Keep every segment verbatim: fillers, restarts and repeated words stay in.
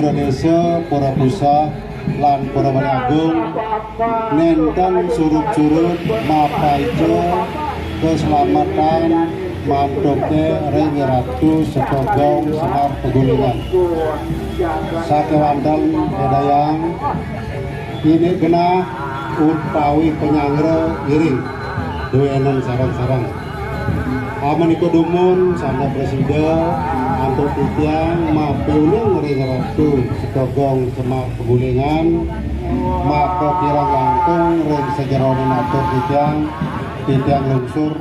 Indonesia, Pura Puseh, lan Pura Agung, nenten surut-surut mapaica keselamatan mantuke ring Ratu Setogong Semar Pegulingan. Sakewanten Ida Hyang, indik genah utawi panyanggra iring duenan sareng-sareng. Amenika dumun sanda prasida antuk titiang mapiuning ring Ratu Setogong Semar Pegulingan, maka kirang langkung ring sajeroning atur titiang, titiang lungsur.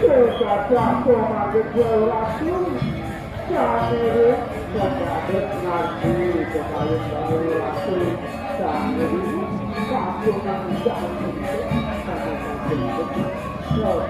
Kata pemangku ratu, kami mendapat nasi kepala baru ratu, kami pasukan jangan kami pasukan kami pasukan.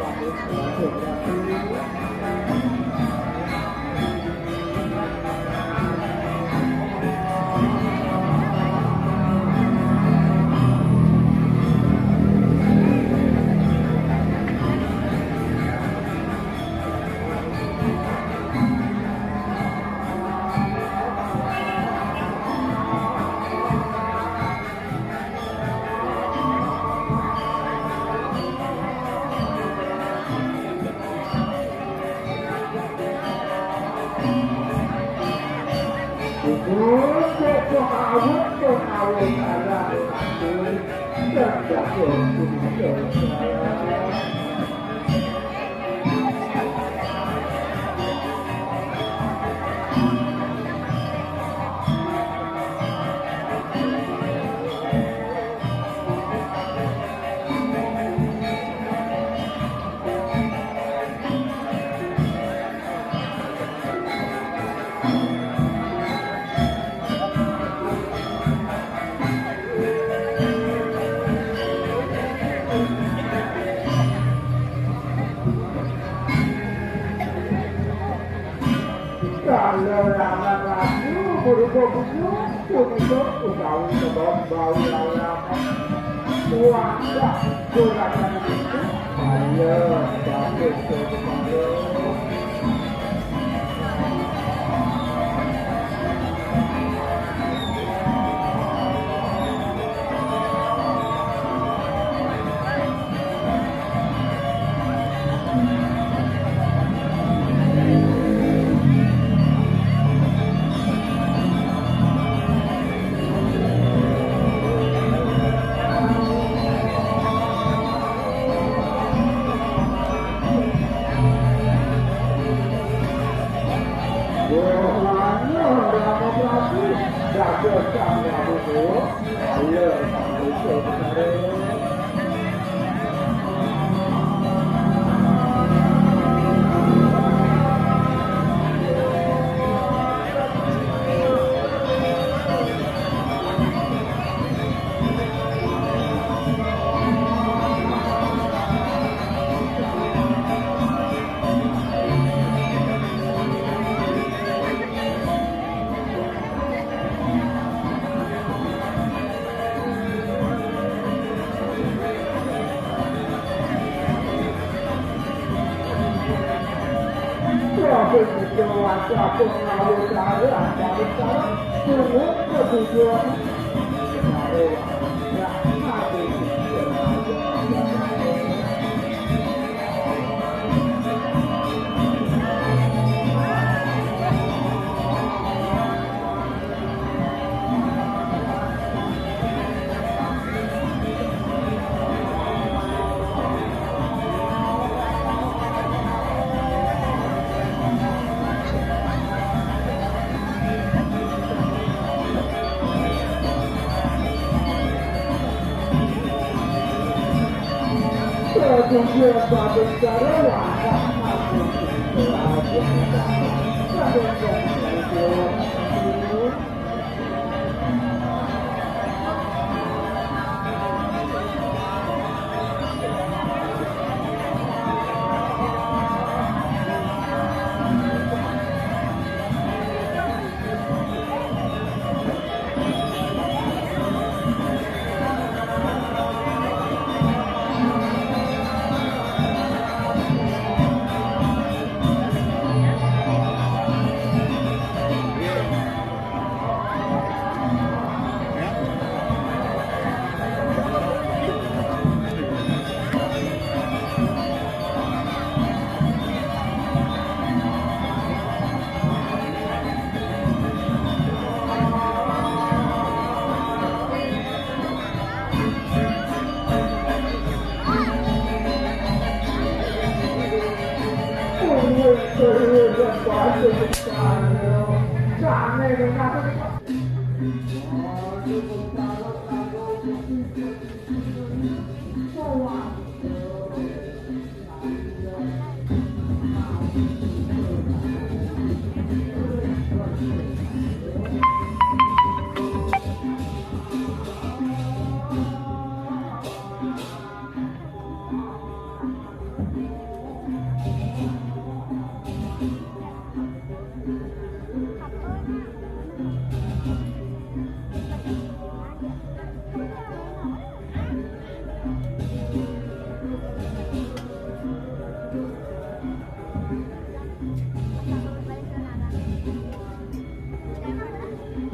Kalau lanang ratu berupa bunga, punika utawi sebab bau lanang. Wadah, kurang itu, ayo, bagus, bagus.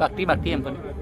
Bhakti, bhakti, em kone.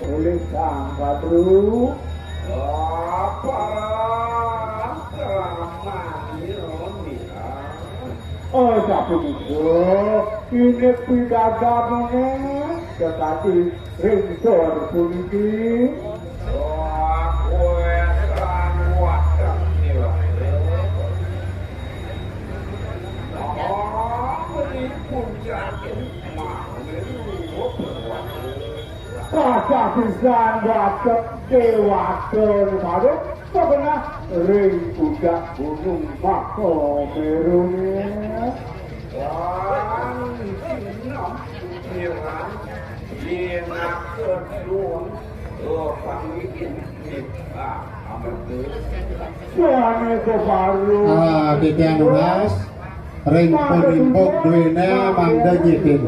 Oleh Sang Patru. Apa ceramah ini, Ron, ya? Oh, sapunika, inggih pidabdabane, tetapi ring sor puniki. Wah, kowe kan wadah nilai. Oh, ini puncak ini. Mah, ini luwih berwadah. Kasabisan watek dewata baru kebenah ring puncak gunung Makamerune. Wah, sinom piran, yenak kedun, oh, pangidin, ah, amat. Suane keparu. Ah, titiang nunas, ring pun impuk duene mangda nyitin.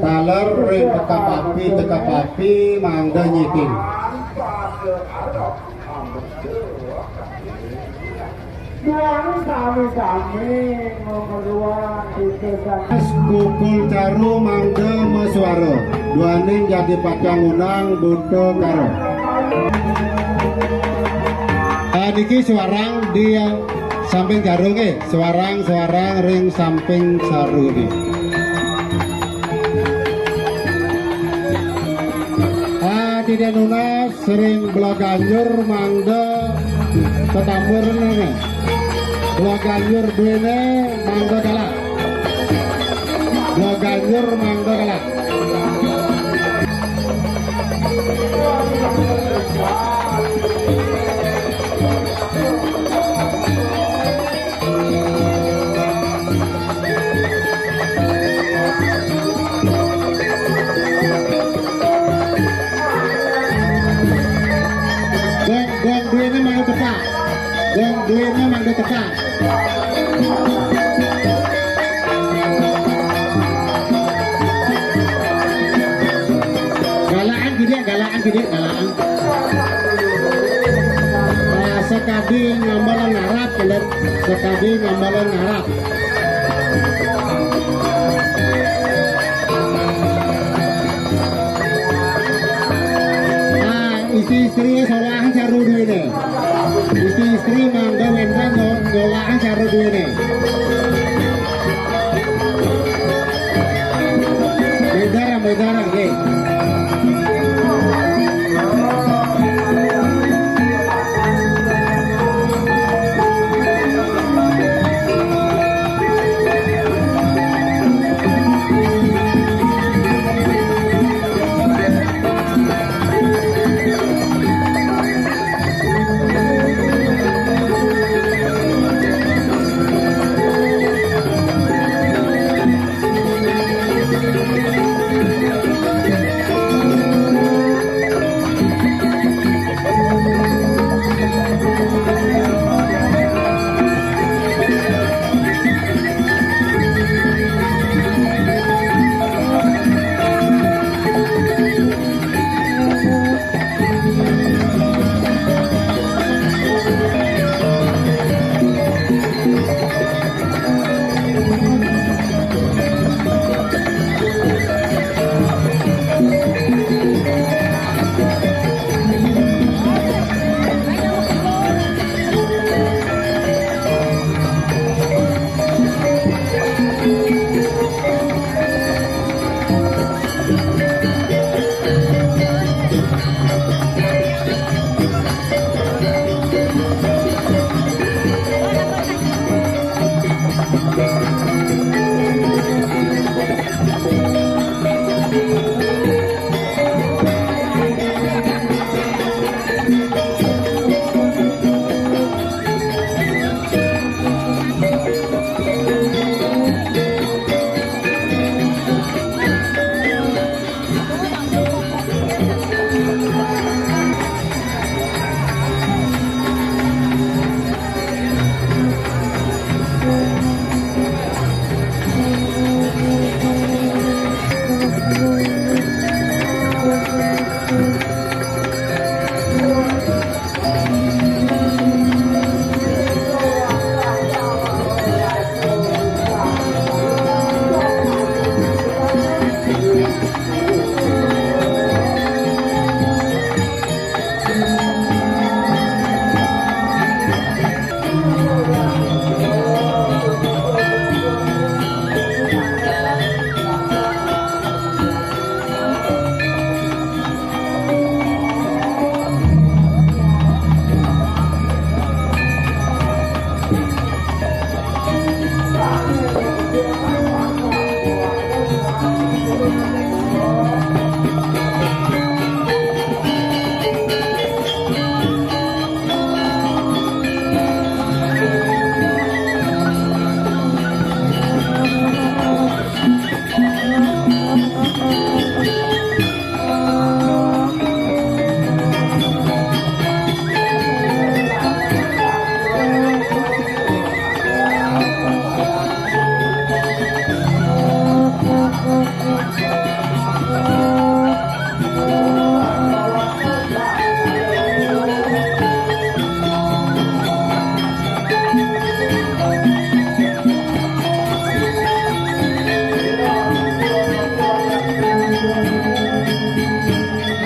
Taler ring tekap api, tekap api mangda nyitin. Duane sami-sami memerluan putusan. Kukul caru mangda masuara. Duaning jadi pacang unang buta karo. Ah, niki suarang di samping caru nggih. Suarang, suarang ring samping caru nggih. Ah, titiang nunas ring Bloganjur mangda tetambur nene. Bloganjur duene mangda galak. Bloganjur mangda galak. Gong, gong duene mangda teka. Gong duene mangda teka. Galakan gede, galakan gede, galakan. Rasa Sekadi ngambelan ngarap, kelet sekadi ngambelan ngarap. Ah, istri-istri solahan saru duene. Istri-istri mangga wénten nyo-, nyolahan saru duene. Medar, medar, nggih.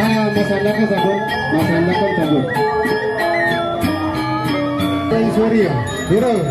Ah, masandakan sabun, masandakan sabun. Teng Surya, turun.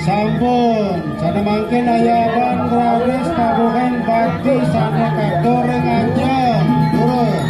Sampun, sané mangkin ayaban raris tabuhan bakti sané katur ring ajeng. Durus.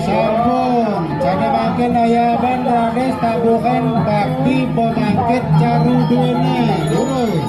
Sampun, sané mangkin ayaban raris tabuhan bakti pamangkit caru duéné. Durus.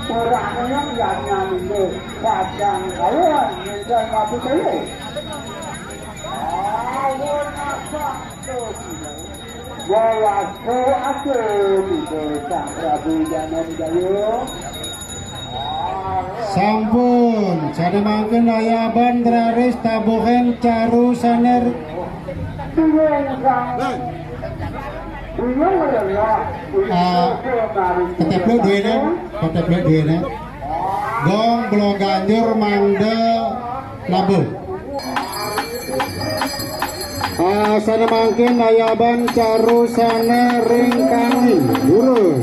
Ora nang nyanyi padang awan ngendang mati kayu. Awan masak. Wewastu ake tiba Sang Prabu Janam Jaya. Sampun, sané mangkin ayaban raris tabuhan caru sané. Bingung, Sang. Bingung, ya. Ah, keteplok duwéné, keteplok duwéné. Gong Bloganjur mangda nabuh. Ah, sané mangkin ayaban caru sané ring kangin. Durus.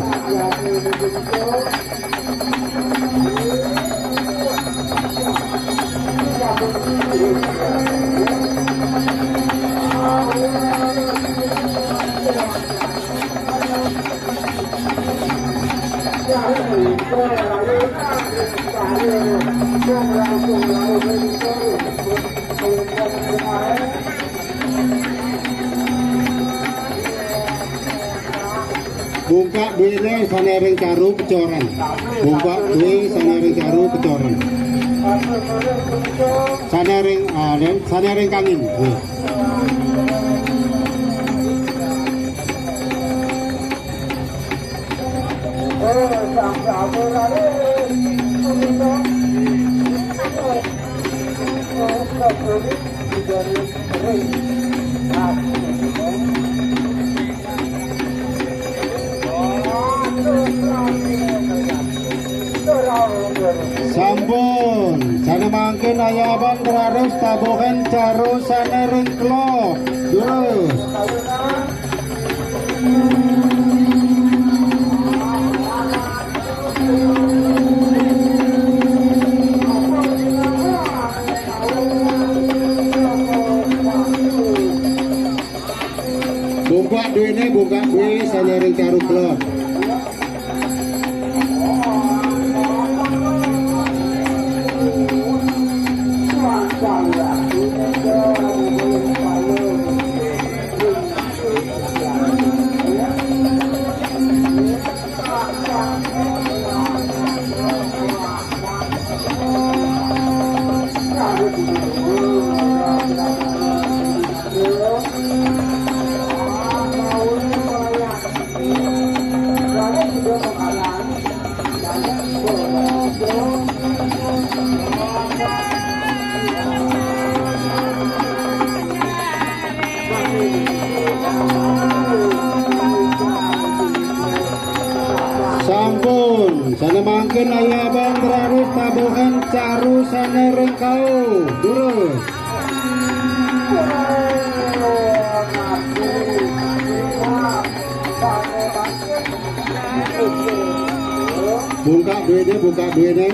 Bungkak duwéné sané ring caru kecoran. Bungkak duwé sané ring caru kecoran. Sané ring, ah, sané ring kangin. Nggih. Sampun, sané mangkin ayaban raris tabuhan caru sané ring kelod. Durus. Bungkak duwéné, bungkak duwé sané ring caru kelod. Kenayaban raris tabuhan caru sané ring kau. Durus. Bungkak duitné, bungkak duitné.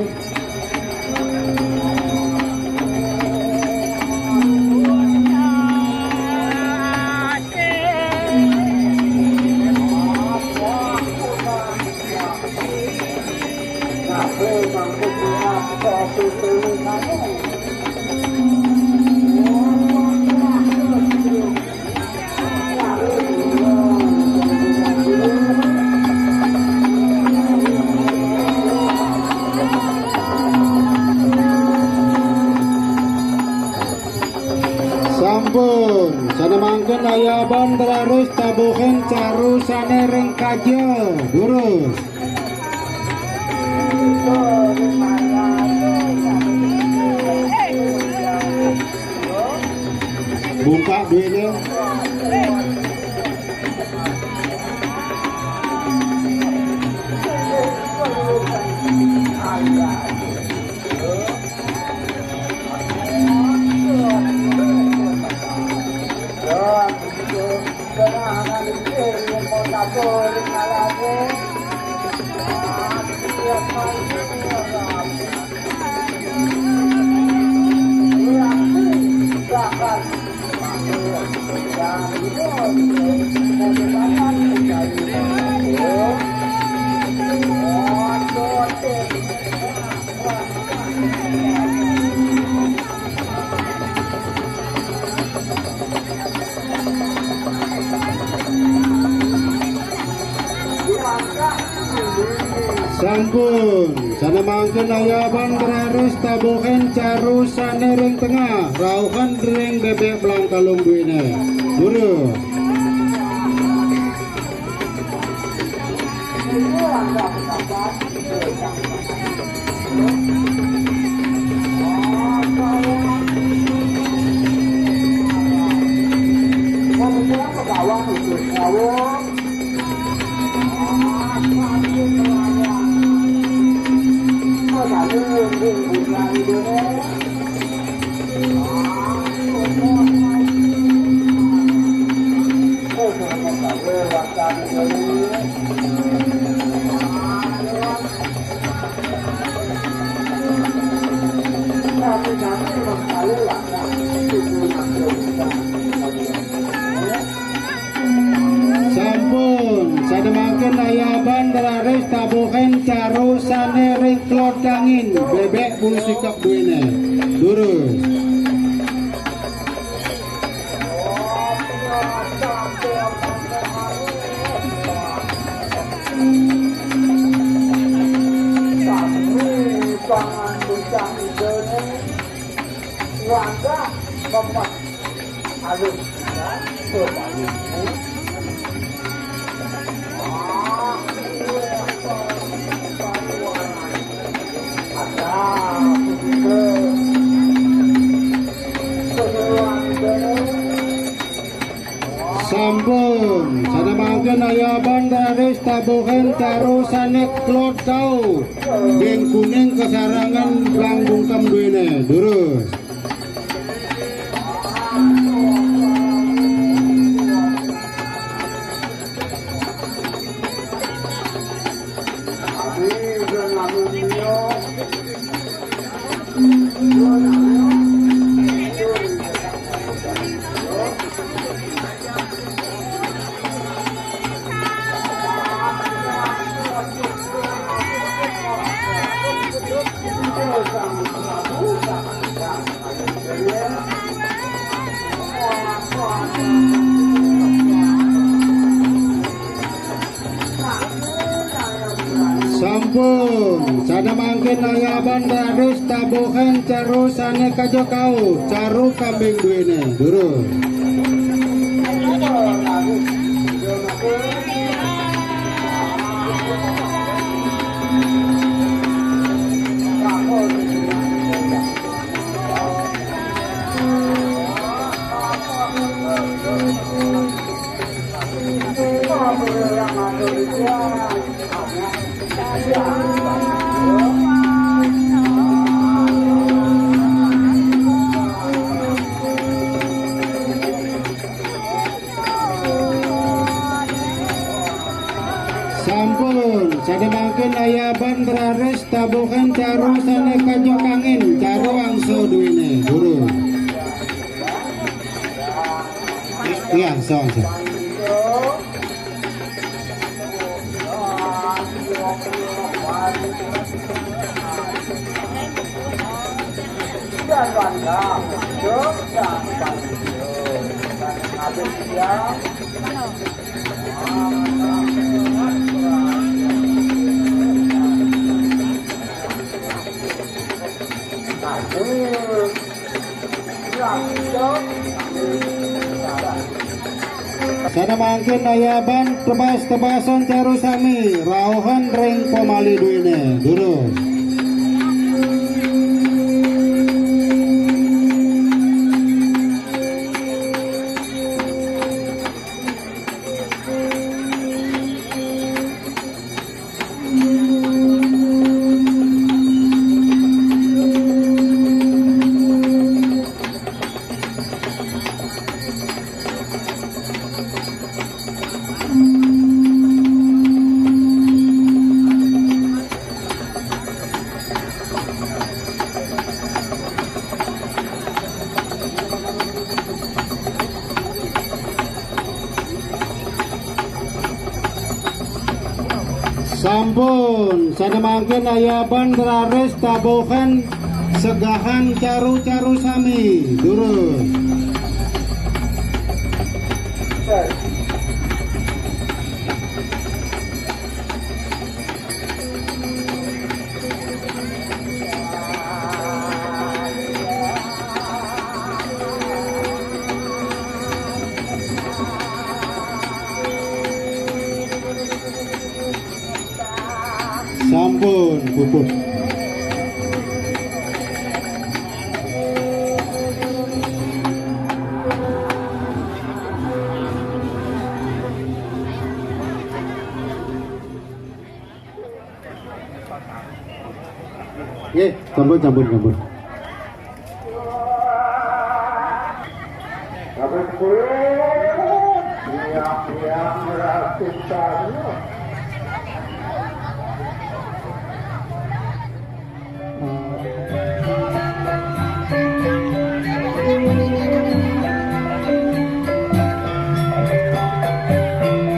Sampun, sané mangkin ayaban raris tabuhin caru sané ring kaja, durus. Bungkak duitné. Sampun, sané mangkin ayaban raris tabuhin caru sané ring tengah, rauhan ring bebek blangkalung duitné. Durus. Sampun, sané mangkin ayaban raris tabuhin caru sané ring klodangin bebek bulu sikep duitné. Durus. Sampun, sané mangkin ayaban raris tabuhin caru sané klodang, beng kuning kasarangan blang bungkem duitné. Durus. Sampun, sané mangkin ayaban raris tabuhan caru sané kaja kauh, caru kambing duéné. Durus. Tabuhan caru sané kajokangin, caru angso duwiné, durus. Iya, angso, angso. Sané mangkin aya ban tebas-tebasan caru sami, rauhan ring pamali duwiné, durus. Sampun, sané mangkin aya ban raris tabuhan segahan caru-caru sami, durus. Sampun puput. Nggih, sampun, sampun, sampun.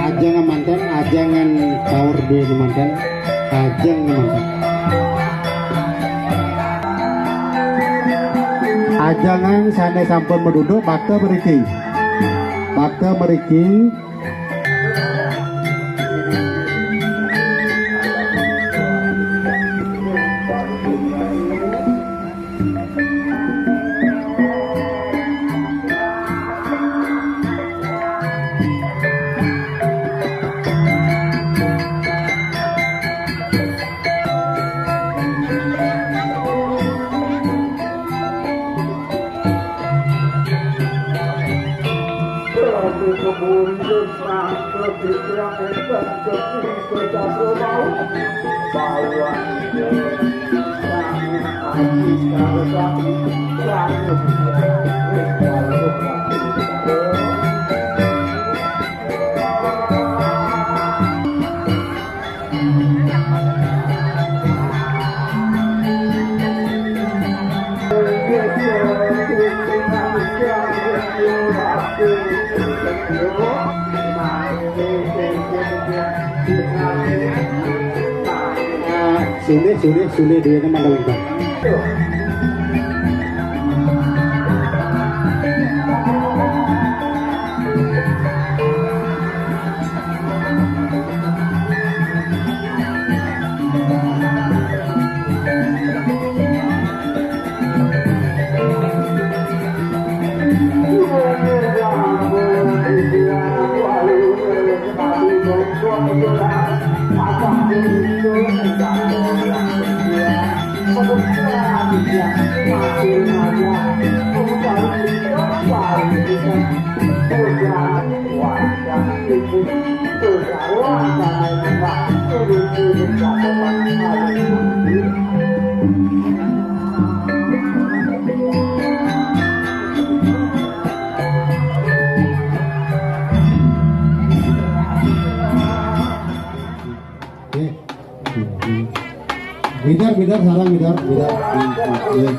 Ajangan manten, ajangan power duwé manten, ajang manten. Ajangan sané sampun maduduk, bakta mriki. Bakta mriki. Sini, sini, sini, dia teman-teman. Nggih. Wénten Sarang beda, beda. Iya.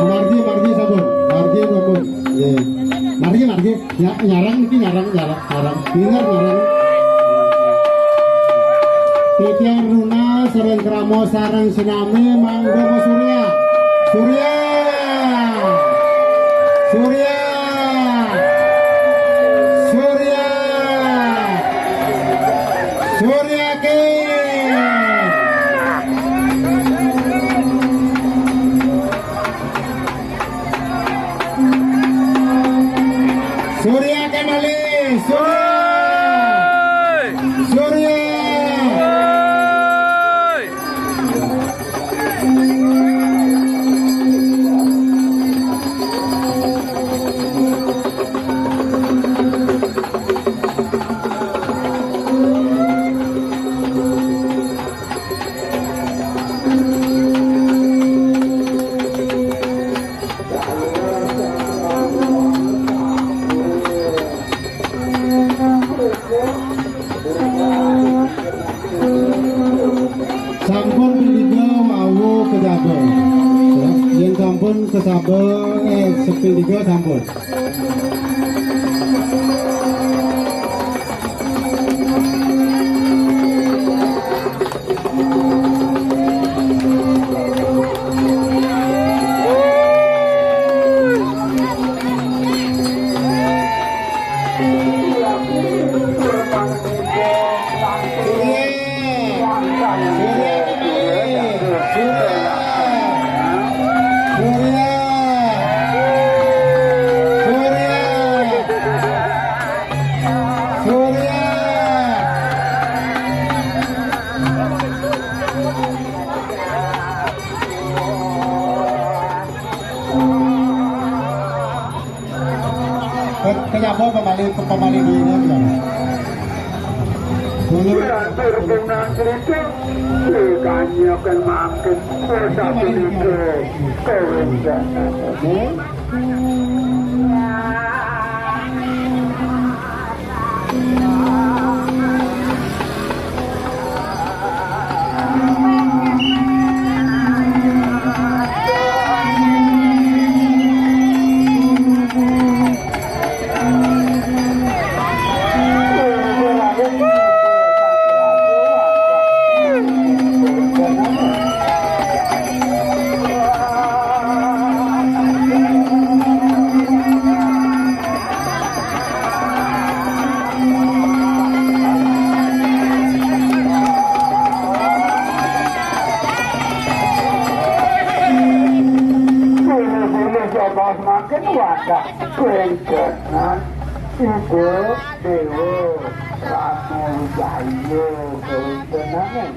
Margi, margi sampun. Margi sampun. Iya. Margi, margi. Ya, nyarang niki nyarang, nyarang, nyarang. Pinter nyarang. Titiang Runa sareng Kramo sareng sinami mangga masurya. Surya. Surya. Surya. Surya King. Surya Kemali, Surya. Surya. Sampun ping tiga wau kejaba. Yen sampun kesaba, eh, seping tiga sampun. Surya. Ke-, kenyapa pemali, pemali duitnya, kenyapa? Dulu. Berarti rebunan cerita, ikannya kan makin kuasa cerita. Kau yang jangan. Semakin wadah kelincahan Ida Dewa Rama Wijaya kelincahan.